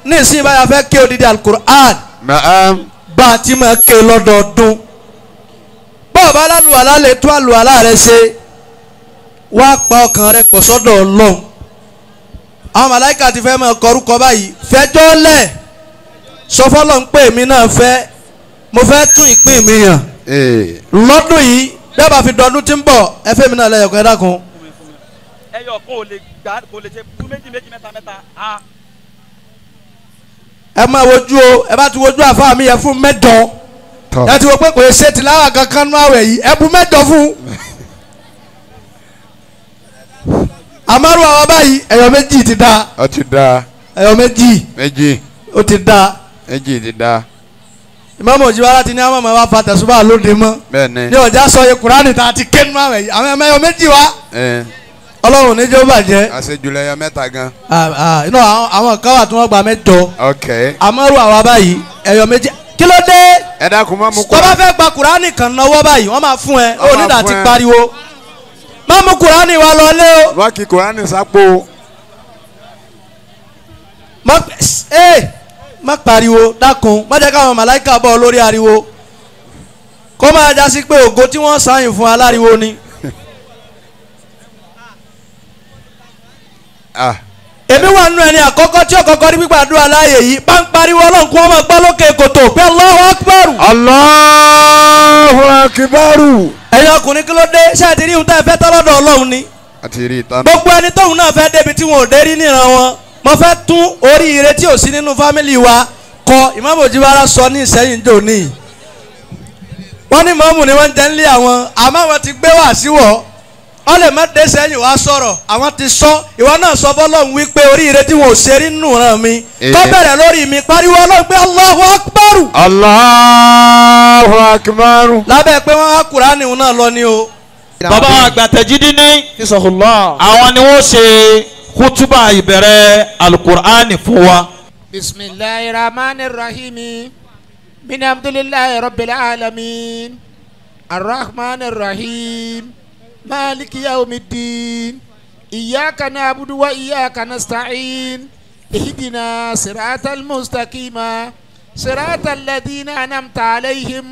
Ní ìsìn báyà fẹ́ ké odidi alukur'an. Naam. Bá a ti máa ké lọ́dọọdún. Bọ́ọ̀ bá lálùwàlá lè tún àlùwàlá rẹ ṣe. Wá pa ọkàn rẹ pọ̀ sọ́dọ̀ Ọlọ́run. Àwọn màláìka ti fẹ́ máa kọrúkọ báyìí. Fẹjọ́ lẹ̀. Sọ fọ́lọ́run pé èmi náà fẹ́. Mo fẹ́ tún ìpín mi yàn. Lọ́dún yìí bẹ́ẹ̀ bá fi dọdún tí ń bọ̀ ẹ fẹ́ mi náà lẹ́yọ̀kan ẹ dákun. Ẹyọ kan ò lè gbà kò lè ṣe tú méjì méjì mẹ́ta mẹ́ta. Ẹ máa wojú o, ẹ bá ti wojú àfa mi yẹ fún mẹ́jọ. Ẹ ti wo pé kò lè ṣe tìláwà kankan nú àwẹ̀ yìí, ẹ bu mẹ́jọ fún. Àmọ́rù àwọn báyìí ẹyọ méjì ti da. Ó ti da. Ẹyọ méjì. Méjì. Ó ti da. Méjì ti da. Ìmáàmù Òjìbára ti ní àwọn ọmọ wa fa tẹ̀sùbà lóde mọ́. Bẹ́ẹ̀ni. Ní ọjà sọ iye Kùránì tá a ti ké nínú àwẹ̀ yìí, àwọn ẹyọ méjì wá. Ọlọ́run ní jẹ́ ó bàjẹ́. Àṣejù lẹyọ mẹ́ta gan. Inú àwọn kan wà tí wọ́n gba mẹ́jọ. Ok. Àmọ́rù àwa báyìí ẹyọ méjì. Kí ló dé? Ẹ dákun má mú Tó bá fẹ́ gba Kùránì kan náwó báyìí, wọ́n máa fún ẹ. Ó nígbà tí pariwo. Má mú Kùránì wa lọ lé o. Wọ́n kí Kùránì sápò. Má pariwo dákun, má jẹ́ káwọn màláìka bọ̀ lórí ariwo. Kó máa já sí pé ògo tí wọ́n sáyìn fún aláriwo ni. Èmi wà nínú ẹni àkọ́kọ́ tí ọ̀kọ́kọ́ rí gbígbàdúrà láàyè yìí bá ń pariwo Ọlọ́run kí wọ́n máa gbọ́ lókè kòtò pé Allahu Akbar. Allahu Akbar. Ẹ̀yin ọkùnrin kí ló dé ṣé ẹ ti rí ohun tá ẹ fẹ́ tọ́ lọ́dọ̀ Ọlọ́run ni. Àti rí ìtàn. Gbogbo ẹni tóun náà fẹ́ débi tí wọn ò dé rí níran wọn. Mo fẹ́ tún oríire tí ò sí nínú fámìlì wa kọ. Ìmáàmù Òjìbára sọ ní Ìsẹ́yìn jò ní. Wọ́n ní mọ́mù ni wọ́n ń jẹ́ ńlé àwọn àmọ́ àwọn ti gbé wá síwọ̀. Wọ́n lè má dé sẹ́yìn wá sọ̀rọ̀ àwọn ti sọ ìwọ náà sọ fọlọ́run wípé oríire tí wọn ò ṣe rí nù ràn mí tó bẹ̀rẹ̀ lórí mi pariwo Ọlọ́run pé Allahu Akbar. Allahu Akbar. Lábẹ́ pé wọ́n á Kùránì náà lọ ni o. Bàbá wa àgbà Tẹ̀jídì ní àwọn ni wọ́n ṣe kútúbà ìbẹ̀rẹ̀ alukur'ani fún wa. Bismillahir Rahmanir Rahim min alhamdulillahi rabbil alamin arrahmanir rahim. مالك يوم الدين إياك نعبد وإياك نستعين اهدنا صراط المستقيم صراط الذين أنعمت عليهم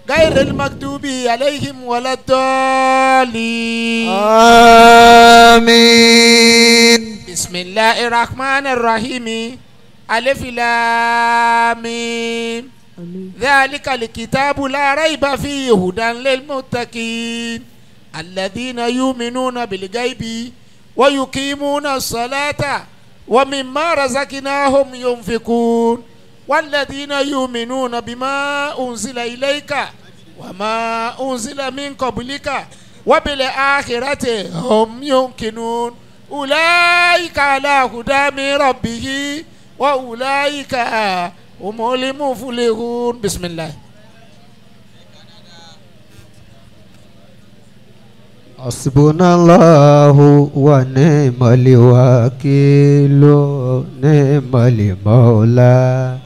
غير المغضوب عليهم ولا الضالين آمين. بسم الله الرحمن الرحيم ألف لام ميم ذلك الكتاب لا ريب فيه هدى للمتقين الذين يؤمنون بالغيب ويقيمون الصلاة ومما رزقناهم ينفقون والذين يؤمنون بما أنزل إليك وما أنزل من قبلك وبالآخرة هم يوقنون أولئك على هدى من ربه وأولئك هم المفلحون. بسم الله. حسبنا الله ونعم الوكيل نعم المولى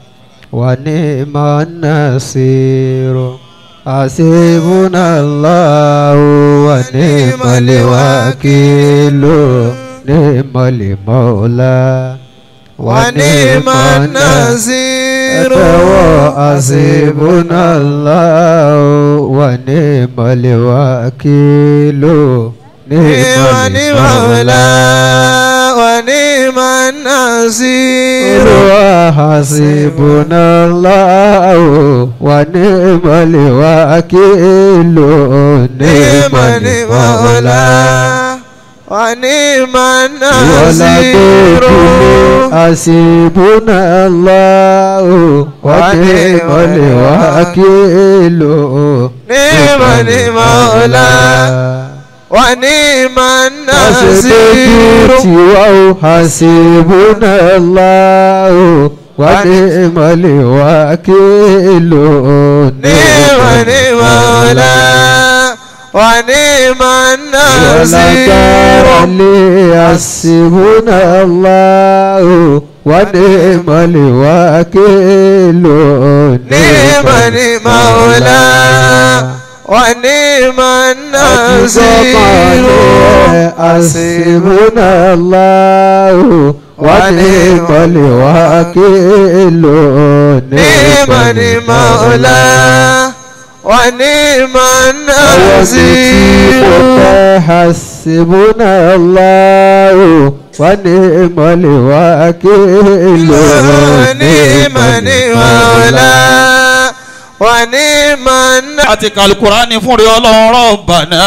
ونعم النصير. حسبنا الله ونعم الوكيل نعم المولى ونعم النصير. حسبنا الله ونعم الوكيل نعم المولى ونعم النصير. حسبنا الله ونعم الوكيل نعم المولى ونعم النصير. حسبنا الله ونعم الوكيل نعم المولى ونعم النصير. حسبنا الله ونعم الوكيل نعم المولى ونعم النصير. حسبنا الله ونعم الوكيل نعم المولى ونعم النصير. حسبنا الله ونعم الوكيل نعم المولى ونعم النصير حسبنا الله ونعم الوكيل نعم المولى ونعم النصير. Àti kàlùkùránì fún rí Ọlọ́run Rabbana.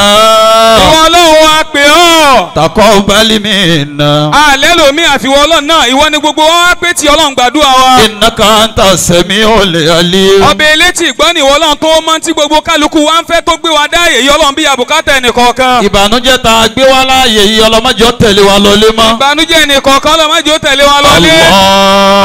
Ìwọ Ọlọ́run wa pè ọ́. Taqabbal minna. Àlẹ́ lomi àfiwọ́ Ọlọ́run náà ìwọ ni gbogbo wa wá pé tí Ọlọ́run gbàdúrà wa. Innaka anta sami'ul alim. Ọbẹ̀ elétí ìgbọ́ ni ìwọ Ọlọ́run tó mọ́ tí gbogbo kálukú wa ń fẹ́ tó gbé wa dáàyè yìí Ọlọ́run bí àbùkátà ẹnìkọ̀ọ̀kan. Ìbànújẹ́ tá a gbé wá láàyè yìí ọlọ́mọdé ó tẹ̀lé wa lọlé mọ́. Ìbànújẹ́ ẹnìkọ̀ọ̀kan ọlọ́mọdé ó tẹ̀lé wa lọlé.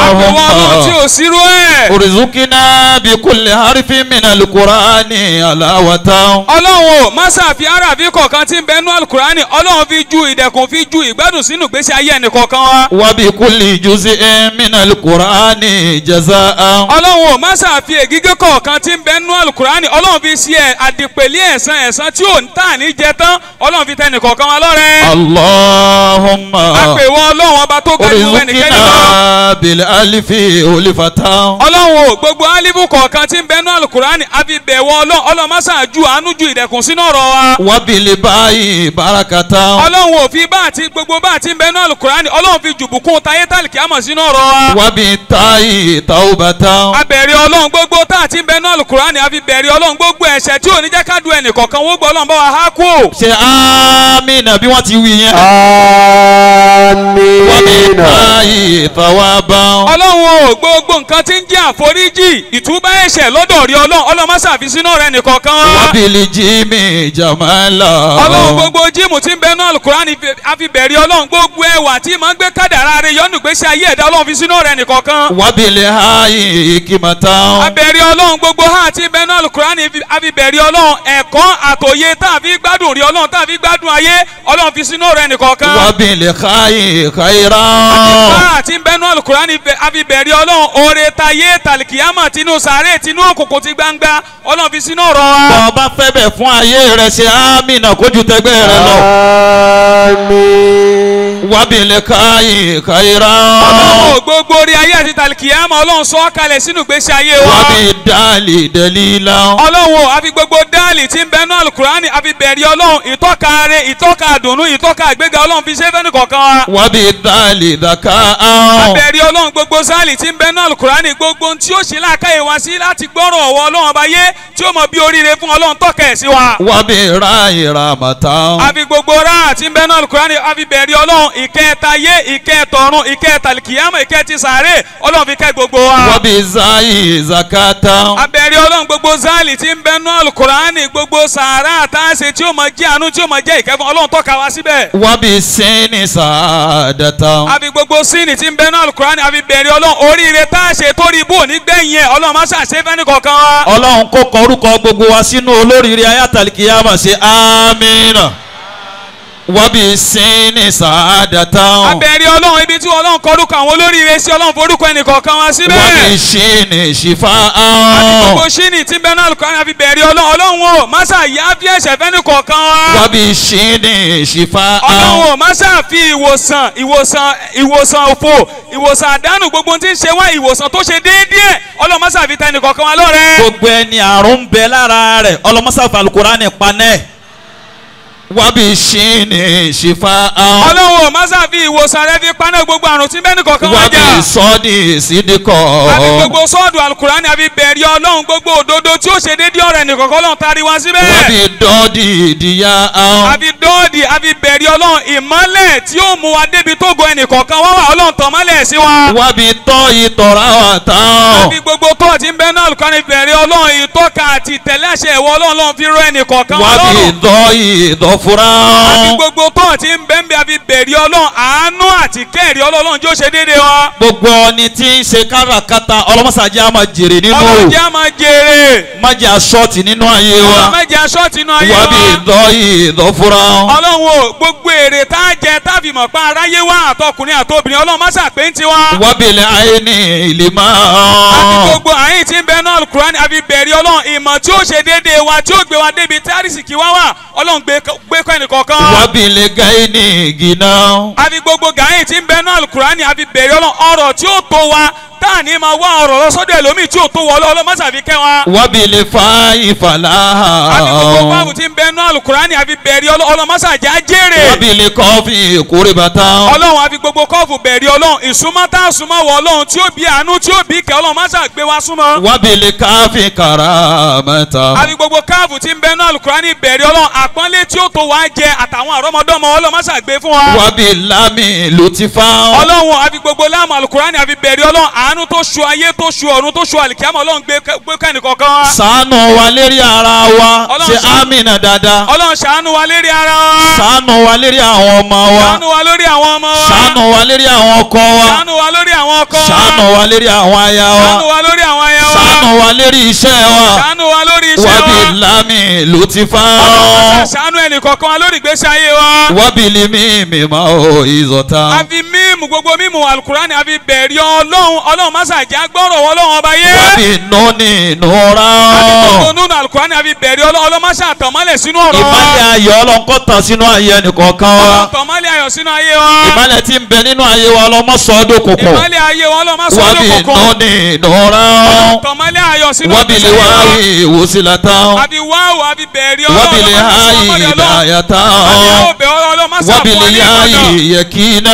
Àpèwọ́ Ọlọ́run tí ò sírú ẹ̀. Urzuqna bi kulli harfin minal Qur'ani alawatan. Ọlọ́run o má ṣàfi aráàfin kọ̀ọ̀kan tí ń bẹ nú alukurani Ọlọ́run fi ju ìdẹ̀kùn fi ju ìgbádùn sínú ìgbésí ayé ẹnìkọ̀ọ̀kan wa. Wa bi kulli juz'in minal Qur'ani jaza'an. Ọlọ́run o má ṣàfi ègígé kọ̀ọ̀kan tí ń bẹ nú alukurani Ọlọ́run fi ṣe àdìpẹ̀lẹ̀ ẹ̀san ẹ̀san tí ò ń tà ní jẹ tán Ọlọ́run fi tẹ ẹnìkọ̀ọ̀kan wa lọ́rẹ. Allahumma. Àpèwọ́ Ọlọ́run ọba tó ga ju ẹnikẹ́ni lọ. Urzuqna bil alifi ulifatan. Ọlọ́run o gbogbo alifu kọ̀ọ̀kan tí ń bẹ nú alukurani àfi bẹ̀wọ̀ Ọlọ́run Ọlọ́run má ṣáà ju àánú ju ìdẹ̀kùn sínú ọ̀rọ̀ wa. Wabili báyìí barakata. Ọlọ́run ò fi bá àti gbogbo bá àti ń bẹ nú alukurani Ọlọ́run fi jùbùkún tayé tálíkì àmọ̀ sínú ọ̀rọ̀ wa. Wabi táyì taubata. Abẹ̀rẹ̀ Ọlọ́run gbogbo tá àti ń bẹ nú alukurani àfi bẹ̀rẹ̀ Ọlọ́run gbogbo ẹ̀ṣẹ̀ tí ò ní jẹ́ ká du ẹnì kọ̀ọ̀kan wó gbọ́ Ọlọ́run bá wa há kú. Ṣe àmín bí wọ́n ti wí yẹn. Àmín. Wabi táyì tawaba. Ọlọ́run ò gbogbo nǹkan tí ń jẹ́ àforíjì ìtúbà ẹ̀ṣẹ̀ lọ́dọ̀ rí Ọlọ́run Ọlọ́run má ṣàfi sínú ọ̀rẹ́ nìkọ̀ọ̀kan wa. Wabili jimi jamala. Ọlọ́run gbogbo jíìmù tí ń bẹ nú alukurani àfi bẹ̀rẹ̀ Ọlọ́run gbogbo ẹwà tí máa ń gbé kádàrá rẹ̀ yọ́nù gbèsè ayé ẹ̀dá Ọlọ́run fi sínú ọ̀rẹ́ nìkọ̀ọ̀kan. Wabili hayi hikimata. Abẹ̀rẹ̀ Ọlọ́run gbogbo ha tí ń bẹ nú alukurani àfi bẹ̀rẹ̀ Ọlọ́run ẹ̀kọ́ àtòye tá a fi gbádùn rí Ọlọ́run tá a fi gbádùn ayé Ọlọ́run fi sínú ọ̀rẹ́ nìkọ̀ọ̀kan. Wabili hayi khairan. Àti tí ń bẹ nú alukurani àfi bẹ̀rẹ̀ Ọlọ́run oore tayé tàlìkìyàmọ̀ tinú sàárè tinú òkùnkùn ti gbangba Ọlọ́run fi sínú ọ̀rọ̀ wa. Bọ́ ọba fẹ́ bẹ̀ fún ayé rẹ̀ ṣe àmín kójú tẹgbẹ́ rẹ lọ. Àmín. Wabili káyì khairan. Ọlọ́run gbogbo orí ayé àti tàlìkìyàmọ̀ Ọlọ́run sọ ọ́ kalẹ̀ sínú ìgbésí ayé wa. Wabi dali dalila. Ọlọ́run àfi gbogbo dáàlì tí ń bẹ nú alukurani àfi bẹ̀rẹ̀ Ọlọ́run ìtọ́ka rẹ̀ ìtọ́ka àdùnnú ìtọ́ka àgbéga Ọlọ́run fi ṣe fẹ́ni kọ̀ọ̀kan wa. Wabi dali dhakaa. Abẹ̀rẹ̀ Ọlọ́run gbogbo sáàlì tí ń bẹ nú alukurani gbogbo tí ó ṣe láàkáyè wá sí láti gbọ́rọ̀ ọ̀wọ́ Ọlọ́run ọba yé tí ó mọ bí oríire fún Ọlọ́run tọ́ka ẹ̀ sí wa. Wabi ráyè ramata. Àfi gbogbo ráà tí ń bẹ nú alukurani àfi bẹ̀rẹ̀ Ọlọ́run ìkẹta yé ìkẹtọ̀run ìkẹtàlìkìyàmọ̀ ìkẹtì sàárè Ọlọ́run fi kẹ́ gbogbo wa. Wabi zayi zakata. Abẹ̀rẹ̀ Ọlọ́run gbogbo sáàlì tí ń bẹ nú alukurani gbogbo sàárà tá a ṣe tí ó mọ jẹ́ àánú tí ó mọ jẹ́ ìkẹ́ fún Ọlọ́run tọ́ka wa síbẹ̀. Wabi sini saadata. Àfi gbogbo síìnì tí ń bẹ nú alukurani àfi bẹ̀rẹ̀ Ọlọ́run oríire tá a ṣe torí ibú òní gbẹ̀yìn ẹ̀ Ọlọ́run má ṣàṣe fẹ́ni kọ̀ọ̀kan wa. Ọlọ́run kó kọ orúkọ gbogbo wa sínú olóríire ayátàlìkìyàmọ̀ ṣe àmín. Wabi sini saadata. Abẹ̀rẹ̀ Ọlọ́run ibi tí Ọlọ́run kọ orúkọ àwọn olóríire sí Ọlọ́run forúkọ ẹnì kọ̀ọ̀kan wa síbẹ̀. Wabi sini shifa. Àti gbogbo síìnì tí ń bẹ nú alukurani àfi bẹ̀rẹ̀ Ọlọ́run Ọlọ́run o má ṣàyà fi ẹ̀ṣẹ̀ fẹ́ni kọ̀ọ̀kan wa. Wabi sini shifa. Ọlọ́run o má ṣàfi ìwòsàn ìwòsàn ìwòsàn òfò ìwòsàn àdánù gbogbo tí ń ṣe wá ìwòsàn tó ṣe déédéé Ọlọ́run má ṣàfi tẹnì kọ̀ọ̀kan wa lọ́rẹ. Gbogbo ẹni àrùn ń bẹ lára rẹ̀ ọlọ́mọṣàfà alukurani panẹ́. Wabi sini shifa. Ọlọ́run o má ṣàfi ìwòsàn rẹ fi paná gbogbo àrùn tí bẹ́ẹ̀ ní kọ̀ọ̀kan wá jà. Wabi sọ́ọ̀dì sídìkọ̀. Àfi gbogbo sọ́ọ̀dù alukurani àfi bẹ̀rẹ̀ Ọlọ́run gbogbo òdodo tí ó ṣe déédéé ọ̀rẹ́ nìkọ̀ọ̀kan Ọlọ́run tarí wá síbẹ̀. Wabi dọ́ọ̀dì ìdíyà. Àfi dọ́ọ̀dì àfi bẹ̀rẹ̀ Ọlọ́run ìmọ́lẹ̀ tí ó mú wa débi tó go ẹnìkọ̀ọ̀kan wá wà Ọlọ́run tàn mọ́lẹ̀ sí wa. Wabi tọ́ ìtọ̀ra wa tán. Àfi gbogbo tọ́ọ̀ tí ń bẹ náà alukurani bẹ̀rẹ̀ Ọlọ́run ìtọ́ka àti ìtẹ̀lé àṣẹ ìwọ Ọlọ́run lọ́run fi rọ ẹnìkọ̀ọ̀kan wa Wabi lọ́rùn. dọ́ ìdọ̀fura. Àfi gbogbo tọ́ọ̀ tí ń bẹ ń bẹ àfi bẹ̀rẹ̀ Ọlọ́run àánú àti kẹ́ẹ̀rí Ọlọ́run jó ṣe déédéé wa. Gbogbo ọni tí ń ṣe káràkátà ọlọ́mọṣàjẹ́ á máa jèrè nínú Ọlọ́run o. jẹ́ á máa jèrè. Má jẹ́ aṣọ́ọ̀tì nínú ayé wa. Ọlọ́run má jẹ́ aṣọ́ọ̀tì nínú ayé wa. Wabi dọ́ ìdọ̀fura. Ọlọ́run o gbogbo èrè tá a jẹ tá a fi mọ̀ pa aráyé wa àtọkùnrin àtobìnrin Ọlọ́run má ṣàpé ń tiwa. Wabi àìní ìlímọ̀. Àti gbogbo àyìn tí ń bẹ bẹ nínú alukurani àfi bẹ̀rẹ̀ ọlọ́run ìmọ̀ tí ó ṣe déédéé wa tí ó gbé wa débi tí àrísìkí wá wà ọlọ́run gbé kọ́ ẹnìkọ̀ọ̀kan. Wábìlì gáínì gíná. Àfi gbogbo gàáyìn tí ń bẹ nínú alukurani àfi bẹ̀rẹ̀ ọlọ́run ọ̀rọ̀ tí ó tó wa tá à ní máa wá ọ̀rọ̀ lọ sọ́dọ̀ ẹlòmíì tí ò tó wọ ọlọ́run má ṣàfi kẹ́ wa. Wábìlì fáyì fàlà. Àfi gbogbo báàbù tí ń bẹ nínú alukurani àfi bẹ̀rẹ̀ ọlọ́run má ṣàjẹ́ àjèrè. Wábìlì kọ́fì kúrìbàtà. Ọlọ́run àfi gbogbo kọ́ọ̀fù bẹ̀rẹ̀ ọlọ́run ìsúnmọ́ tá a súnmọ́ wọ ọlọ́run tí ó bí àánú tí ó bí kẹ́ ọlọ́run má ṣàgbé wa súnmọ́. Wábìlì káfí kàràmẹ́ta. Àfi gbogbo káàfù tí ń bẹ nínú alukurani bẹ̀rẹ̀ ọlọ́run àpọ́nlé tí ó tó wá jẹ àtàwọn àrọ́mọdọ́mọ ọlọ́run má ṣàgbé fún wa. Wábìlámì lùtìfà. Ọlọ́run àfi gbogbo láàmú alukurani àfi bẹ̀rẹ̀ ọlọ́run àánú tó ṣu ayé tó ṣu ọ̀run tó ṣu àlìkíyàmọ̀ ọlọ́run gbé kẹ́nìkọ̀ọ̀kan wa. Ṣàánú wa lérí ara wa ṣe àmìnà dáadáa. Ọlọ́run ṣàánú wa lérí ara wa. Ṣàánú wa lérí àwọn ọmọ wa. Ṣàánú wa lórí àwọn ọmọ wa. Ṣàánú wa lérí àwọn ọkọ wa. Ṣàánú wa lórí àwọn ọkọ wa. Ṣàánú wa lérí àwọn aya wa. Ṣàánú wa lórí àwọn aya wa. Ṣàánú wa lérí iṣẹ́ wa. Ṣàánú wa lórí iṣẹ́ wa. Wábìlámì lùtìfà. Ọlọ́run ṣàánú ẹnìkọ̀ọ̀kan wa lórí ìgbésí ayé wa. Wábìlì mímì máa ò ìzọ̀ta. Àfi mímù gbogbo mímù alukurani àfi bẹ̀rẹ̀ ọlọ́run ọlọ́run má ṣàjẹ́ agbọ́rọ̀ ọlọ́run ọba yé. Wábì nùní nùrà. Àfi gbogbo nínú alukurani àfi bẹ̀rẹ̀ ọlọ́run má ṣàtọ̀mọ́lẹ̀ sínú ọ̀rọ̀ wa. Ìmọ́lẹ̀ ayọ̀ ọlọ́run kó tàn sínú ayé ẹnìkọ̀ọ̀kan wa. Ọlọ́run tọ̀mọ́lẹ̀ ayọ̀ sínú ayé wa. Ìmọ́lẹ̀ tí ń bẹ nínú ayé wa ọlọ́run má sọ ọ́ dòkùnkùn. Ìmọ́lẹ̀ ayé wa ọlọ́run má sọ ọ́ dòkùnkùn. Wábì nùní nùrà. Ọlọ́run tọ̀mọ́lẹ̀ ayọ̀ sínú Wábìlì wáwì ìwòsílátà. Àfi wáwù àfi bẹ̀rẹ̀ ọlọ́run Wábìlì háyì ìdáyàtà. Wábìlì yáyì yẹkínà.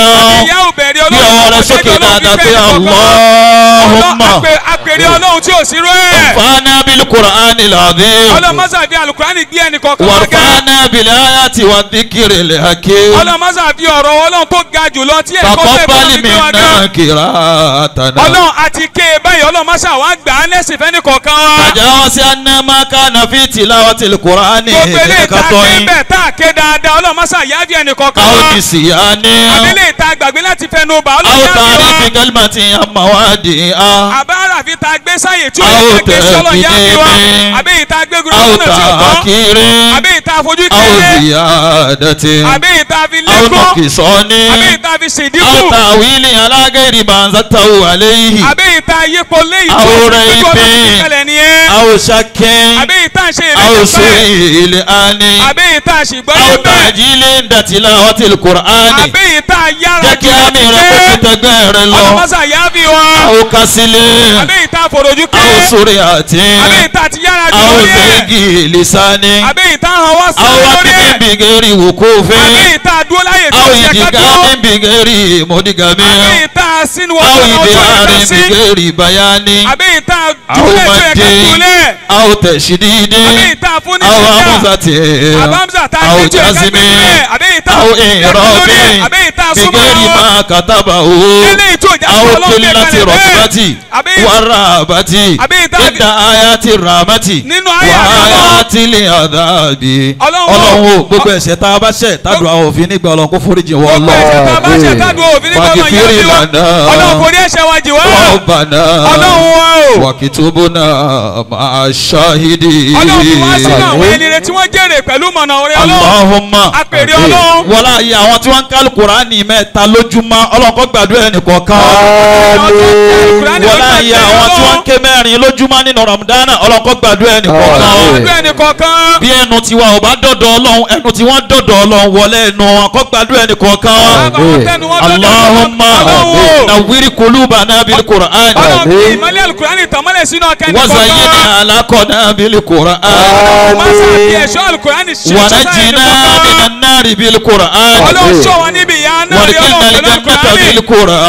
Bí ọwọ́ rẹ sókè dáadáa pé Allahumma. Àpèrè ọlọ́run tí ò sí rú ẹ̀. Fana bil Qur'ani al-azim. Ọlọ́run má ṣàfi alukurani gbé ẹnì kọ̀ọ̀kan wá gẹ́. Warfana bil ayati wa dhikril hakim. Ọlọ́run má ṣàfi ọ̀rọ̀ ọlọ́run tó ga jùlọ tí ẹ̀kọ́ fẹ́ kọ́ Taqabbal fi gbé wa gẹ́. minna qira'atana. Ọlọ́run àti ké báyìí ọlọ́run má ṣàwá gbà á lẹ́sìn fẹ́ni kọ̀ọ̀kan wa. Tajawaz anna ma kana fi tilawatil Qur'ani Gbogbo eléyìí tá a ké khata'in bẹ́ẹ̀ tá a ké dáadáa ọlọ́run má ṣàyáfi ẹnì kọ̀ọ̀kan aw wa. nisyani Àbílẹ̀ ìta gbàgbé láti fẹnu bà aw ọlọ́run yáfi wa. ta'rifi kalimatin an mawadi'a Àbára fi ta gbé sáyè tí ó Aw yẹ ká gbé sí ọlọ́run yáfi wa. taqdimin. Àbí ìta gbé aw gúrúgúrú náà tí ò tọ́. ta'khirin Àbí ìta fojú aw kéré. ziyadatin Àbí ìta fi aw lékún. nuqsanin Àbí ìta fi aw ṣèdínkù. ta'wilin ala ghairi ma anzaltahu alayhi Àbí ìta yípo léyìí tí Aw ó fi gbé ọlọ́run raybin. kalẹ̀ nìyẹn. aw shakkin Àbí ìta ń ṣe aw ìrètí bẹ́ẹ̀. su'il ani Àbí ìta ṣìgbọ́n aw bẹ́ẹ̀. ta'jilin tilawatil Qur'ani Àbí ìta yára jẹ́ kí àmì rẹ kó fi tẹgbẹ́ rẹ lọ Ọlọ́mọ́sà yáfi wa. aw kasilin Àbí ìta fòròjú aw kéré. suriatin Àbí ìta ti yára jù aw lórí ẹ̀. zaygi lisani Àbí ìta hàn wá sí aw lórí ẹ̀. waqfin bighairi wuqufin Àbí ìta dúró láyè tí aw ó yẹ ká dúró. idgamin bighairi mudgamin Àbí ìta sínú aw ọjọ́ náà tó yẹ ká idharin sí. bighairi bayani Àbí ìta aw jùlẹ̀ tó yẹ ká maddin jùlẹ̀. aw tashdidin Àbí ìta fún ní aw ṣíṣá. hamzatin Àbámsà tá a aw gbé tí ó yẹ ká gbé jazmin sílẹ̀. Àbí ìta aw lórí ẹ̀. i'rabin Àbí ìta súnmọ́ bighairi wọn. ma katabahu Eléyìí tí ò já sí aw ọlọ́run gbé qillati kalẹ̀ bẹ́ẹ̀. rutbati Àbí warabati Àbí ìta inda ayati rahmati Nínú àyà wa Ọlọ́run. ayati li'adhabi Ọlọ́run Ọlọ́run o gbogbo ẹ̀ṣẹ̀ tá a bá ṣẹ̀ tádùn àwọn òfin nígbà Ọlọ́run kó foríjì wọ́n Gbogbo lọ ẹ̀ṣẹ̀ tá a bá ṣẹ̀ tádùn òfin nígbà Ọlọ́run Wàkìfìrì yáfi wa. lànà. Ọlọ́run forí ẹ̀ṣẹ̀ wa jì wá. Rabbana Ọlọ́run wa o. wakitubuna ma'a shahidi Ọlọ́run fi wá sínú àwọn ẹni rere tí wọ́n jèrè pẹ̀lú mọ̀nà ọ̀rẹ́ Ọlọ́run. Allahumma Apèrè Ọlọ́run. wọlá ayé àwọn tí wọ́n ń kálù Kùránì mẹ́ta lójúmọ́ Ọlọ́run kó gbàdúrà ẹnìkọ̀ọ̀kan wọlá ayé àwọn tí wọ́n ń ké mẹ́rin lójúmọ́ nínú Ramadana Ọlọ́run kó gbàdúrà ẹnìkọ̀ọ̀kan Gbàdúrà ẹnìkọ̀ọ̀kan. bí ẹnu tiwa ò bá dọ̀dọ̀ Ọlọ́run ẹnu tí wọ́n dọ̀dọ̀ Ọlọ́run wọlé ẹnu wọn kó gbàdúrà ẹnìkọ̀ọ̀kan Àwọn tẹnu wọn dọ̀dọ̀ Allahumma Ọlọ́run o. nawwir qulubana bil Qur'an Ọlọ́run fi ìmọ́lẹ̀ alukurani tànmọ́lẹ̀ sínú ọkàn wa ẹnìkọ̀ọ̀kan. zayyina alaqana bil Qur'an Má ṣàfi ẹ̀ṣọ́ alukurani ṣe wa ṣọ́sá najjina ẹnìkọ̀ọ̀kan. minan nari bil Qur'an Ọlọ́run ṣọ́ wa níbi ìyà náà rí وادخلنا Ọlọ́run pẹ̀lú الجنة alukurani. بالقرآن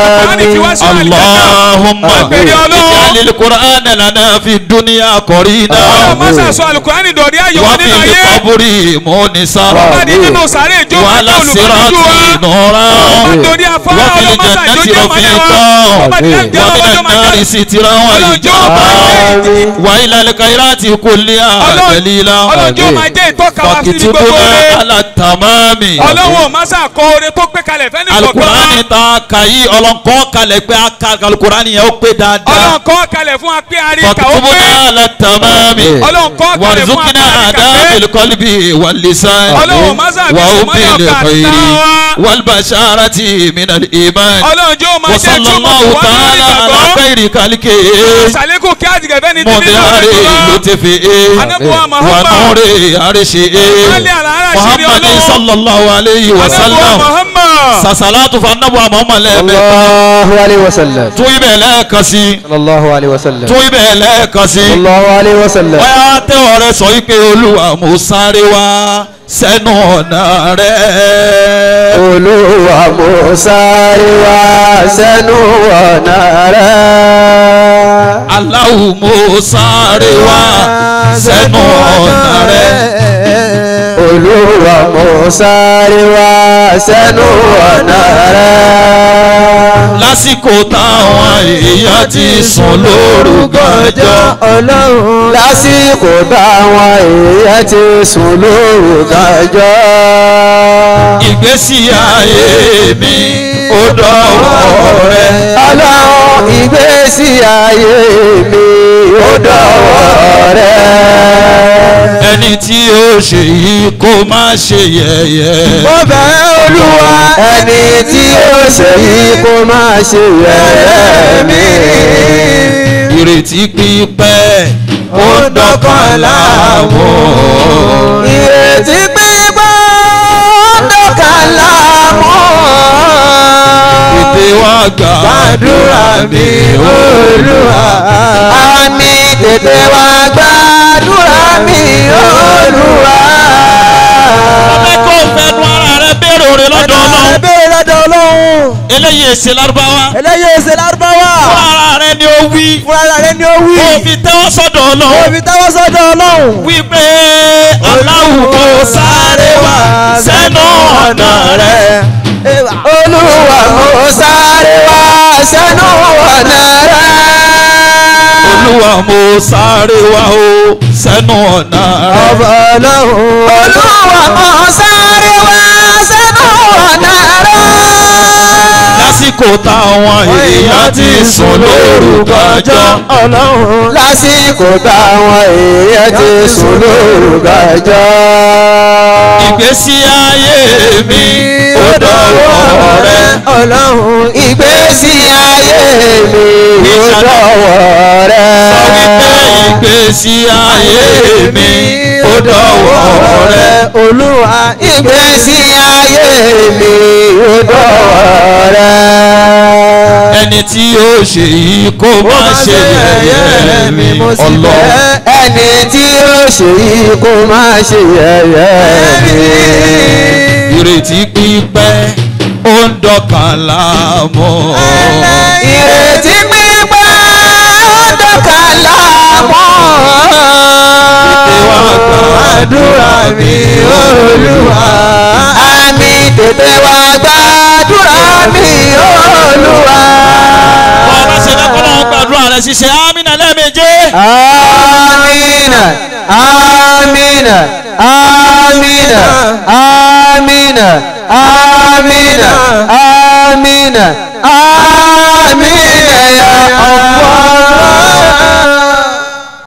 Alukurani fi wá sínú àlùjánnà. اللهم Àpèrè Ọlọ́run. اجعل القرآن لنا في الدنيا قرينا Ọlọ́run má ṣàṣọ alukurani dọ̀rí ayò wa وفي nínú ayé. القبر مونسا Bá di nínú sàárè ìjọ وعلى máa jẹ́ الصراط olùbájú wa. نورا Bá dorí afárá وفي Ọlọ́run má الجنة ṣàjò jẹ́ mọ́lẹ̀ wa. رفيقا Bá di láǹjẹ́ ومن ọlọ́jọ́ máa النار jẹ́. سترا Ọlọ́jọ́ وحجابا máa jẹ́ وإلى الخيرات كلها دليلا Ọlọ́jọ́ máa jẹ́ ìtọ́ka wa sí ní gbogbo فاكتبنا rẹ̀. على التمام Ọlọ́run má ṣàkọ oore tó pé kalẹ̀ fẹ́ni kọ̀ọ̀kan. alukurani ta kàyí ọlọ́nkọ́ kalẹ̀ pé a ka alukurani yẹn ó pé dáadáa Ọlọ́run kọ́ kalẹ̀ fún wa pé a rí ìkà ó pé. fakitubuna ala tamami Ọlọ́run kọ́ kalẹ̀ fún wa pé warzuqna a rí ìkà pé. adabil qalbi wal lisan Ọlọ́run má ṣàfi wa ìmọ́lẹ̀ hubbil ọkàn àti khairi táwa. wal basharati minal iman Ọlọ́run jọ̀ọ́ máa wa jẹ́ tí ó mọ̀ sallallahu wá lórí ta'ala ala ìgbàgbọ́. khairi káyìrì kálíkè. Sàlékún kí àdìgẹ̀ fẹ́ni tí mọ̀dé àrè ló ti fi é. Anabuwa Muhammad. Wà nùrè àrè ṣe é. Alẹ́ àlàárà ṣe ni Muhammad Ọlọ́run. sallallahu alayhi wa Anabuwa sallam. Muhammad. Sàṣàlátù fún anabuwa Muhammad lẹ́ẹ̀mẹ́ta. Sallallahu alayhi wa sallam. Tún ibẹ̀ lẹ́ẹ̀kan sí. Sallallahu alayhi wa sallam. Tún ibẹ̀ lẹ́ẹ̀kan sí. Sallallahu alayhi wa sallam. Bóyá tẹ́wọ̀ rẹ sọ wípé Olúwa mo sáré wá sẹ́nu ọ̀nà rẹ̀. Olúwa mo sáré wá sẹ́nu ọ̀nà rẹ̀. Aláwo mo sáré wá sẹ́nu ọ̀nà rẹ̀. Olúwa mo sáré wá sẹ́nu ọ̀nà rẹ̀. Lásìkò táwọn èèyàn ti sùn lóru gànjọ́. Ọlọ́run. Lásìkò táwọn èèyàn ti sùn lóru gànjọ́. Ìgbésí ayé mi ó dọ̀wọ́ rẹ. Ọlọ́run ìgbésí ayé mi ó dọ̀wọ́ rẹ. Ẹni tí ó ṣe yìí kó má ṣe yẹ̀yẹ́. Mo bẹ̀ Olúwa. Ẹni tí ó ṣe yìí kó má ṣe yẹ̀yẹ́ mi. Ìrètí pípẹ́ ó dọ́kàn láàmú. Ìrètí pípẹ́ ó dọ́kàn láàmú. Tètè wá Gbàdúrà mi Olúwa. Àmì tètè wá gbàdúrà mi Olúwa. Ọbẹ̀ kò fẹnu ara rẹ béèrè òrè lọ́dọ̀ Ọlọ́run. Béèrè lọ́dọ̀ Ọlọ́run. Eléyìí èsè Lárúbáwá. Eléyìí èsè Lárúbáwá. Fún ara rẹ ni ó wí. Fún ara rẹ ni ó wí. Kò fi tẹ́wọ́ sọ́dọ̀ Ọlọ́run. Kò fi tẹ́wọ́ sọ́dọ̀ Ọlọ́run. Wípé Aláwù kò sáré wá sẹ́nu ọ̀nà rẹ̀. Olúwa mo sáré wá sẹ́nu ọ̀nà rẹ̀. Olúwa mo sáré wá o sẹ́nu ọ̀nà rẹ̀. Ọba Ọlọ́run. Olúwa mo sáré wá sẹ́nu ọ̀nà rẹ̀. Lásìkò táwọn èèyàn ti sùn lóru gànjọ́. Ọlọ́run. Lásìkò táwọn èèyàn ti sùn lóru gànjọ́. Ìgbésí ayé mi ó dọ̀wọ́ rẹ. Ọlọ́run. Ìgbésí ayé mi ó dọ̀wọ́ rẹ. Sọ wípé ìgbésí ayé mi ó dọ̀wọ́ rẹ. Olúwa. Ìgbésí ayé mi ó dọ̀wọ́ rẹ. Ẹni tí ó ṣe yìí kó má ṣe yẹ̀yẹ́ mi Ọlọ́run. Ẹni tí ó ṣe yìí kó má ṣe yẹ̀yẹ́ mi. Ìrètí pípẹ́ ó ń dọ̀kan láàmú. Ìrètí pípẹ́ ó dọ̀kan láàmú. Tètè wá Gbàdúrà mi Olúwa. Àmì tètè wá gbàdúrà mi Olúwa. Ọba ṣe fẹ́ kọ́lọ́run gbàdúrà rẹ̀ ṣíṣe ámínà lẹ́ẹ̀méje. Amina, amina, amina, amina, amina, amina, amina ya